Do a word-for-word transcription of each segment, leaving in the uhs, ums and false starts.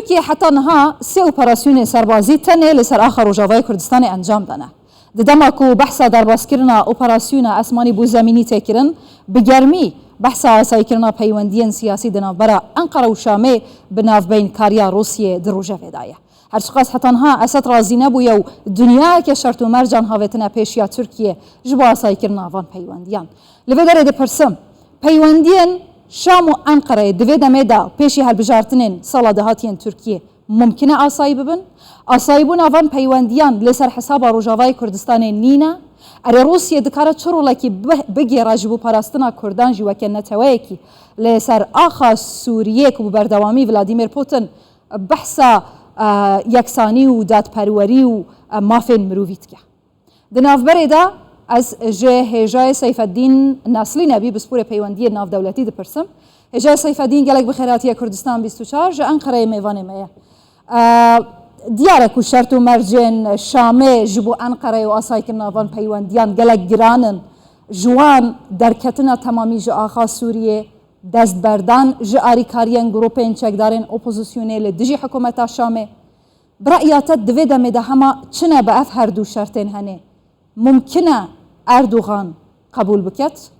Tirkiye heta niha sê operasyonên serbazî tenê li ser axa Rojavayê Kurdistanê encam dane. Di dema ku behsa derbaskirina operasyona esmanî bo zemînî tê kirin, bi germî behsa asayîkirina peywendiyên siyasî di navbera Enqere û Şamê bi navbeyn kariya Rûsiyê di rojevê de ye. Her çiqas heta niha Esed razî nebûye û dinyayeke şert û mercan havêtine pêşiya Tirkiye ji bo asayîkirina van peywendiyan. Li vê derê dipirsim, peywendiyên Şam û Enqereyê di vê demê de pêşî hilbijartinên sala dahatî yên Tirkiyê mumkin e asayî bibin? Asayîbûna van peywendiyan li ser hesaba Rojavayê Kurdistanê nîne? Erê Rûsiyê dikare çi rolekî bi-, bigêre ji bo parastina Kurdan jî weke neteweyekî li ser axa Sûriyê ku bi berdewamî Vladimir Putin behsa, e, yeksanî û dadperwerî û, e, mafên mirovî dike. Di navberê de ez ji hêjayê Seyfeddîn Naslî Nebî, pisporê peywendiyên navdewletî dipirsim. Hêjayê Seyfeddîn, gelek bi xêr hatiye Kurdistan bîst û çar, ji Enqereyê mêvanê me ye. E, diyar e ku şert û mercên Şamê ji bo Enqereyê û asayîkirina van peywendiyan gelek giran in. Ji wan derketina temamî ji axa Sûriyê, destberdan ji arîkariyên grûpên çekdarên opozisyonê li dijî hikûmeta Şamê. Bi re'ya te di vê demê de hema çi ne bi ev her du şertên hene? Mumkin e Erdogan qebûl biket?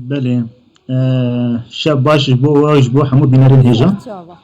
Belê. E, şev baş ji bo we, ji bo hemû bînerên hêja. Çava.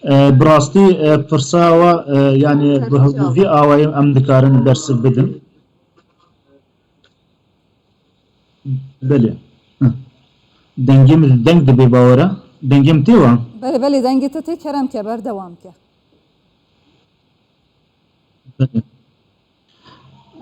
E, bi rastî, e, pirsa we, e, yani bi, bi vî awayî em dikarin bersiv bidin. Belê. Hı. Dengê min deng dibe bawera. Dengê min tê wa? Belê, belê, dengê te tê, kerem ke, berdewam ke. Belê.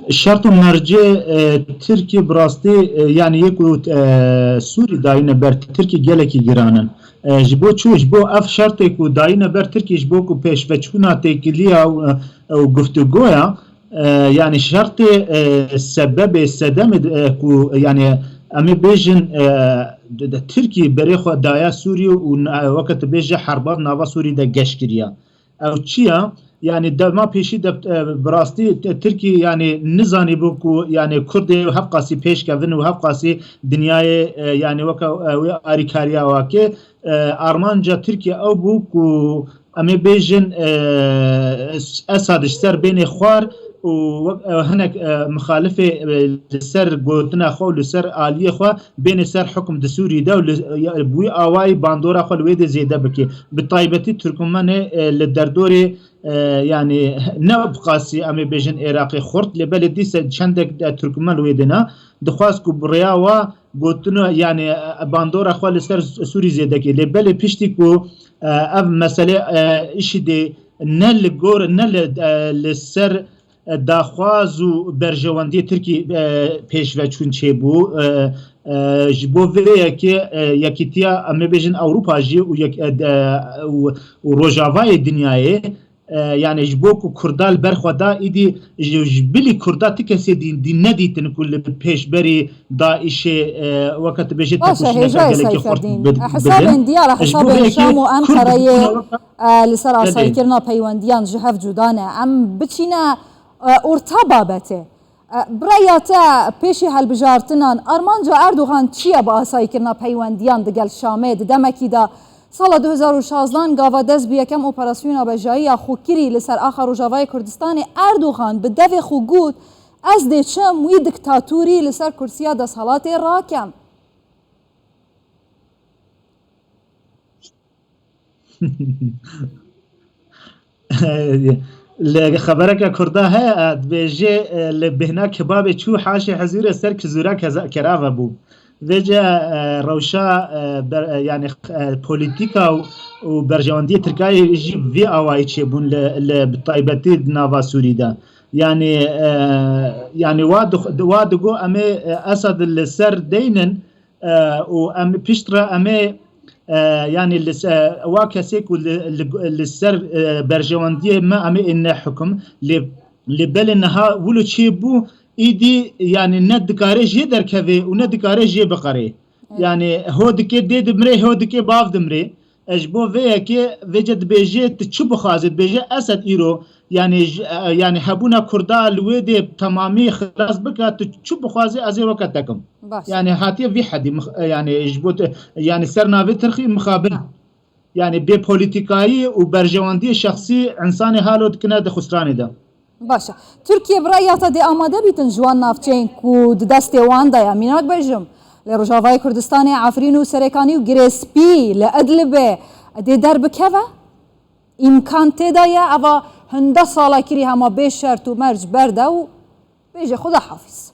Şert û mercê, e, Tirkî bi rastî, e, yani yê ku, e, Sûrî dayîne ber Tirkî gelekî giran in. E, ji bo çi? Ji bo ev şertê ku dayîne ber Tirkî ji bo ku pêşveçûna têkiliya û, e, û guftûgoya, e, yani şertê, e, sebebê, sedemê, e, ku yani em ê bêjin, e, di, di Tirkî berê xwe daye Sûrî û, e, weke tu bêje herba di nava Sûrî de geş kiriya. Ew çi ya? Yani dema pêşî de, e, bi rastî, e, Tirkî yani nizanîbû ku yani Kurdê hevqasî pêş kevin û hevqasî dinyayê, e, yani weke, e, wê arîkariya wake, e, armanca Tirkiye ew bû ku em ê bêjin, e, Esad ji ser bênê xwar û wek, e, hinek, e, mixalifê, e, li ser gotina xwe û li ser aliyê xwe bênê ser hukm di Sûrî de û li, ya, bi wî awayî bandora xwe li wê de zêde bike. Bi taybetî Tirkmenê, e, li derdorê, e, yani ne bi qasî em ê bêjin Êraqê xurt, lê belê dîse çendek, e, Tirkmen li wê de ne. Dixwest ku bi rêya wa gotin, yani, e, bandora xwe li ser Sûrî zêde ke. Lê belê piştî ku, e, ev mesele, e, IŞÎDê ne li gor, ne li, e, li ser, e, daxwaz û berjewendiyê Tirkî, e, pêşveçûn çêbû. E, e, ji bo vê yekê, e, yekîtiya, em ê bêjin Ewropa jî û yek-, e, de, û, û Rojavayê dinyayê, e, yani ji bo ku Kurda li ber xwe da, îdî ji, ji bilî Kurda ti kesê dî, dî nedîtin ku li pêşberî DAIŞê, e, weke tu bêjî Baş e, tepûşîneke hêjayê gelekî xurt Seyfeddîn. E, bid-, hesabên bidin. Diyar e, Ji bo hesabên vê yekê Şam û Kurd Enqereyê, dibûne weke e, li ser Belê. asayîkirina peywendiyan ji hev cuda ne. Em biçîne, e, orta babetê. E, bi reya te pêşî helbijartinan armanca Erdogan çi ye bi asayîkirina peywendiyan digel Şamê? Di demekî de sala du hezar û şazdan gava dest bi yekem operasyona bejayî ya xwe kirî li ser axa Rojavayê Kurdistanê, Erdogan bi devê xwe got, ez dê çim wî diktatorî li ser kursiya desthilatê rakem. Li xebereke Kurda heye, e, dibêje, e, li bêhna kebabê çû haşê hezûrê ser kizûra keza-, kerave bû. Vêce, e, rewşa, e, ber-, e, yani, e, polîtîka û, û berjewendiyê Tirkayê jî vî awayî çêbûn li, li bi taybetî di nava Sûrî de. Yani, e, yani wa dix-, wa digo em ê, e, Esad li ser deynin, e, û em piştre em ê, e, yani li se-, wa kesê ku li, li, li ser, e, berjewendiyê me em ê êne hukum, lê, lê belê niha wilo çêbû, îdî yani ne dikare jê derkeve û ne dikare jê biqere. Evet. Yani ho dike dê dimrê, ho dike bav dimrê. E, ji bo vê yekê vêce dibêje tu çi bixwaze, dibêje Esed îro Yani j-, e, yani hebûna Kurda li wê dê temamî xilas bike, tu çi bixwazî ez ê weke te kim. Baş. Yani hatiye vî hedî mix-, e, yani ji bo te, yani ser navê Tirkî mixabin. Ha. Yani bê polîtîkayî û berjewendiyê şexsî însanê halo dikine di xusranê de. Baş e. Tirkiye bi raya te dê amade bîtin ji wan navçeyên ku di destê wan de ye. Mînak bêjim, li Rojavayê Kurdistanê, Efrîn û Serêkanî û Girêspî, li Idlibê dê derbikeve? Îmkan tê de ye, eva hinde sala kirî hema bê şert û merc berde û bêje Xuda hafiz.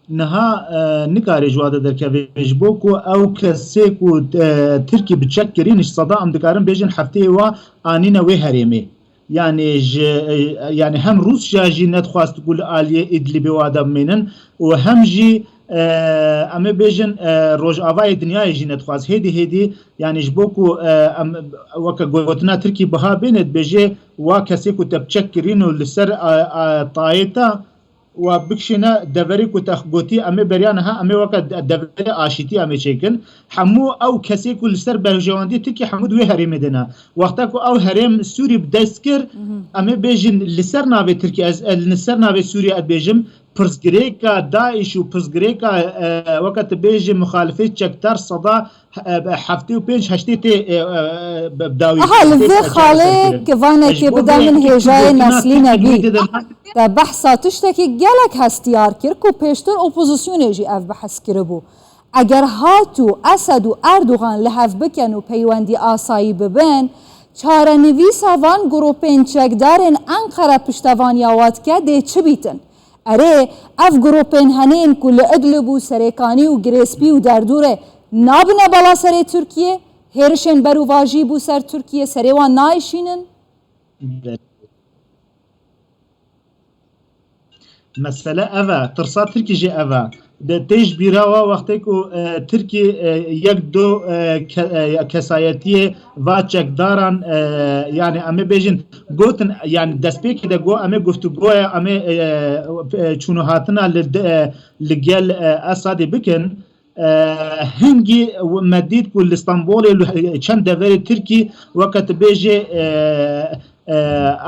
Niha, e, nikare ji wa de derkeve, ji bo ku ew kesê ku, e, Tirkî bi çek kirîn, ji seda em dikarin bêjin hefteyê wa anîne wê herêmê. Yani ji, e, yani hem Rûsya jî nedixwast ku li aliyê Idlibê wa de bimînin û hem jî, e, em ê bêjin, e, Rojavayê dinyayê jî nedixwast. Hêdî hêdî, yani ji bo ku, e, em, weke gotina Tirkî biha bêne, dibêje wa kesê ku te bi çek kirîn û li ser, a, a, tayê te, wa bikişîne deverê ku te gotî, em ê beriya niha, em ê weke de-, deverê aşîtî em ê çêkin. Hemû ew kesê ku li ser berjewendiyê Tirkiyê hemû di wê herêmê de ne. Wexta ku ew herêm Sûrî bi dest kir, Mhm. em ê bêjin li ser navê Tirkiye, ez, ez li ser navê Sûriye ez dibêjim, pirsgirêka DAIŞ û pirsgirêka, e, weke tu bêjî muxalifê çekdar seda, e, heftê û pênc heştê tê, e, e, bi dawî Aha, li vê xalê kivanekê bide min hêjayê Neslî Nebî. Te behsa tiştekî gelek hestiyar kir ku pêştir opozisyonê jî ev behs kiribû. Eger hat û Esed û Erdogan li hev bikin û peywendî asayî bibin, çarenivîsa van grûpên çekdarên Enqere piştevaniya wa dike dê çi bîtin? Erê, ev grûpên henên ku li Idlib û Serêkanî û Girêspî û derdûrê nabine bala serê Tirkiyê, hêrişên berûvajî bû ser Tirkiyê serê wan nayêşînin? Mesele ev e, tirsa Tirkî jî ev e. De tê ji bîra wa wextê ku, e, Tirkî, e, yek do, e, ke-, e, kesayetiyê va çekdaran, e, yani em ê bêjin, gotin, yani destpêkê de got, em ê guftûgoya, em ê, e, e, çûn û hatina li de, e, li gel, e, Esadê bikin. E, hingî me dît ku li Stenbolê li çend deverê Tirkî weke tu bêjê, e, e,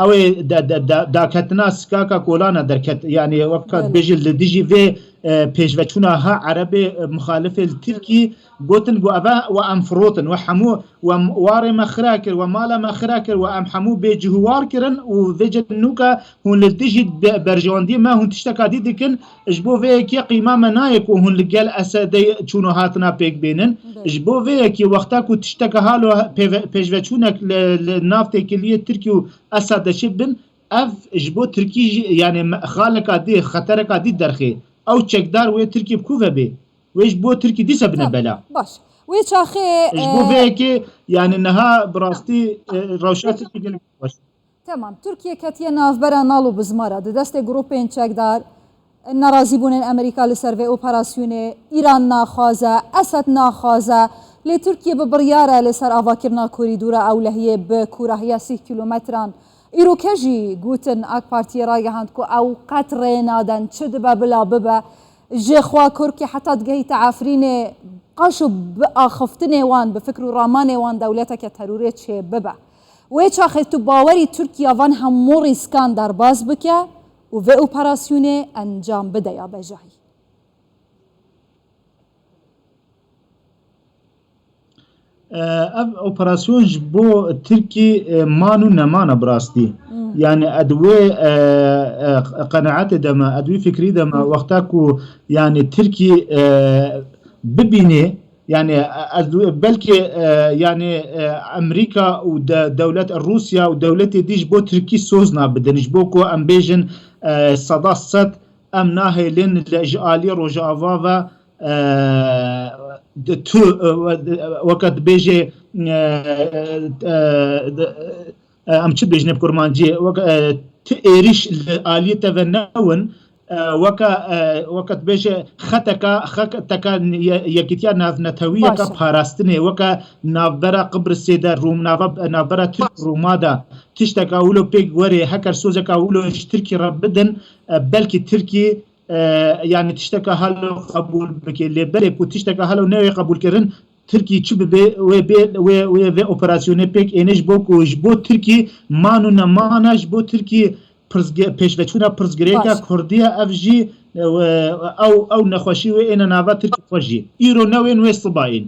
ew ê de, de, de, daketina sikaka kolana derket. Yani weke tu Belê. bêjî li dijî vê, e, pêşveçûna ha Erebê, e, muxalifê li Tirkî gotin ku eve we em firotin, we hemû we m-, warê me xira kir, we mala me xira kir, we em hemû bê cihûwar kirin û vê cih nûka hûn li dijî be-, berjewendiyê me hûn tişteka dî dikin. Ji bo vê yekê qîma me nayê ku hûn li gel Esedê çûn û hatina pêk bînin. Belê. Ji bo vê yekê wexta ku tişteke halo pêve-, pêşveçûnek li, li nav têkiliyê Tirkî û Esad de çi bin, ev ji bo Tirkî jî, yani me-, xaleka dî, xetereka dî derxê. Ew çekdar wê Tirkî bi ku ve bê? Wê ji bo Tirkî dîse bine Tamam, bela. Baş. Wê çaxê, Ji bo e, vê yekê, yani niha bi rastî, e, rewşa Tirkî gelek baş. Temam. Tirkiye ketiye navbera nal û bizmara. Di destê grûpên çekdar, nerazîbûnên Amerîka li ser vê operasyonê, Îran naxwaze, Esed naxwaze. Lê Tirkiye bi biryar e li ser avakirina korîdora ewlehiyê bi kûrahiya sîh kîlometran. Îroke jî gotin, AK Partiyê ragihand ku ew qet rê naden, çi dibe bila bibe. Ji xwe kurkê heta digehîte Efrînê, qaşo bi axiftinê wan, bi fikr û ramanê wan dewleteke terorê çê bibe. Wê çaxê tu bawerî Tirkiye van hemû rîskan derbas bike û vê operasyonê encam bide ya bejahî? E, ev operasyon ji bo Tirkî, e, man û neman e bi rastî. Hmm. Yani ez wê, e, e, qenaetê de me, ez wî fikrî de me, Hmm. wexta ku yani Tirkî, e, bibînê, yani, e, ez wê, belkî, e, yani, e, Amerîka û de-, dewlet, Rûsya û dewletê dî ji bo Tirkî soz nabidin, ji bo ku em bêjin, e, seda sed em nahêlin li, ji aliyê Rojava ve, e, de tu, e, we-, weke dibêje, e, e, de, e, em çi dibêjin bi kurmancî, weke, e, tu êrîş li aliyê te ve newin, e, weke, e, weke dibêje xeteka, xeteka ye-, yekîtiya navnetewiyeke Baş e. parastinê, weke navbera Qibrisê de, Rûm, nava-, navbera Tirk Baş. Rûma de, tişteka wilo pêk werê, heker sozeka wilo ji Tirkî re bidin, e, belkî Tirkî e, yani tişteka halo qebûl bike. Lê berê ku tişteka halo newê qebûlkirin, Tirkî çi bibe wê bê wê wê vê operasyonê pêk êne ji bo ku ji bo Tirkî man û nemana ji bo Tirkî pirsge-, pêşveçûna pirsgirêka Baş. Kurdiya ev jî e, we- ew ew nexweşî wê êne nava Tirkî xwe jî. Îro ne wên wê sibayîn.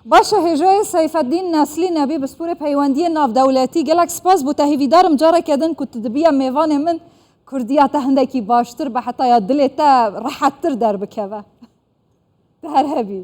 Baş e, hêjoyê Seyfeddîn Neslî Nebî, pisporê peywendiyê navdewletî, gelek spas bo te. Hêvîdar im careke din ku tu dibiya mêvanê min, kurdiya te hindekî baştir be, heta ya dilê te rehettir derbikeve. Te her hebî.